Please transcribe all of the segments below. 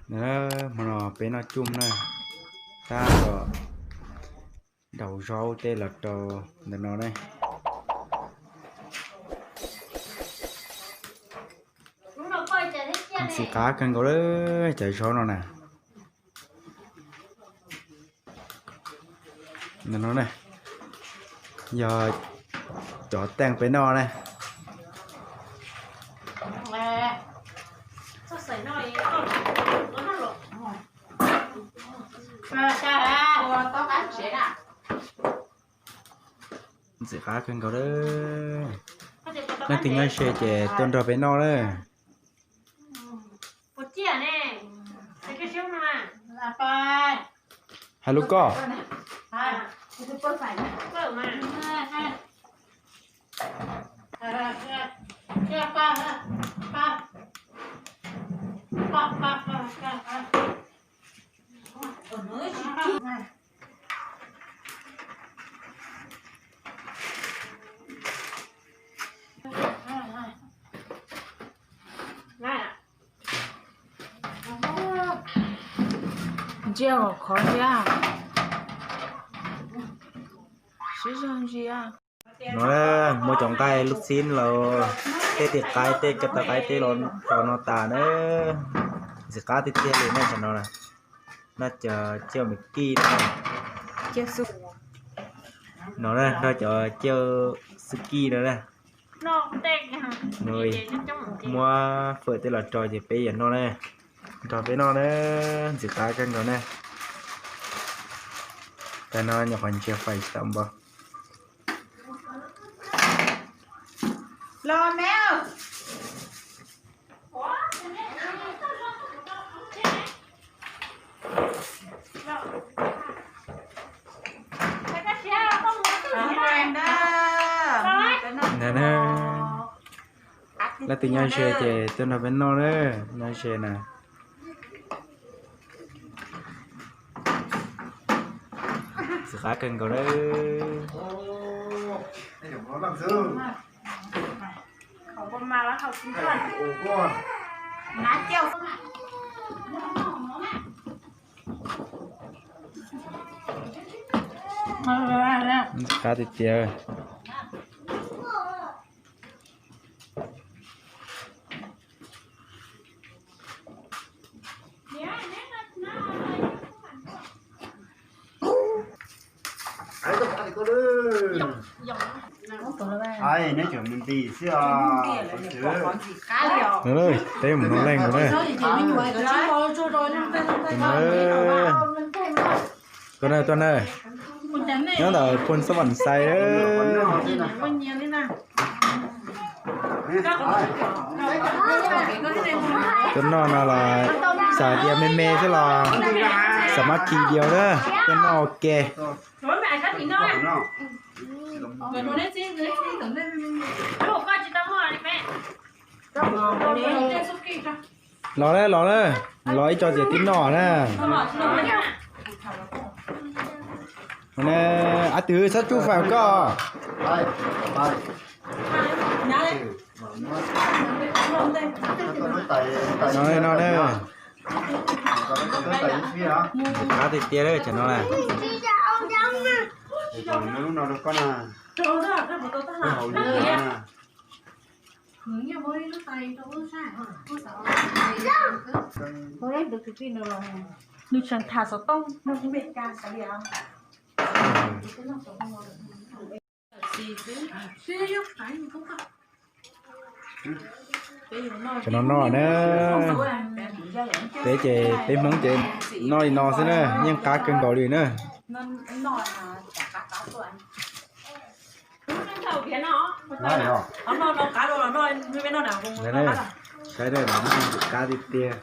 Hmo no peb noj cuj na, tab tom daus zaub tej los rau ntawm no ne. Ntxim qab kawg nkaus li cov zaub no na. Ntawm no ne, yog cov teej peb noj ne. Ntxim qab kawg nkaus li. Leej twg nyob ze ces tuaj nrog peb noj na. Hais lus koj. Ntsia kom khov ntsia. Sib zog ntsia. No muab cov nqaij lub xib los tej tis qaib tej cov tais qaib tej los rau no tas na. Ntxim qab tiag tiag li na cov no na. Noj cov cawj me kij no. No na, noj cov cawj xwb kij no na. Muab fawm tej los rau ces peb yuav noj na. Nrog peb noj na, ntxim qab kawg nkaus na. Tag no nyuam qhuav ntsia fais tsis tau npaum. Los me. Leej twg nyob ze ces tuaj nrog peb noj na, nyob ze na. Ntxim qab kawg nkaus na. Ntxim qab tiag tiag. Peb mus noj leej nkaus na. Tuaj na, tuaj na. Nyob ntawm Phoos Xab Vam Xais. Tuaj noj no los xav tias me me xwb los xav mab kis diaus na, tuaj noj ua ke. Los na, los na, los ib co ces twb noj na. Ab twg txhob tsuj fam koj. No no na. Qab tiag tiag li cov no na. Nws tseem tham xov tooj no Meskas xav li. Cov no noj na. Peb ces peb Hmoob ces noj li no xwb na, yeej qab kawg nkaus li na. Saib na, qab tiag tiag.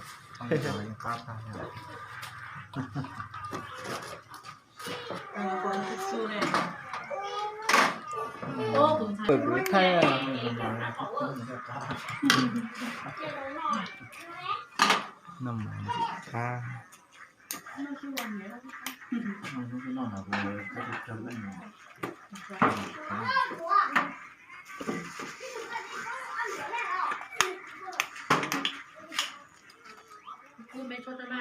Kub me tshaj tso na.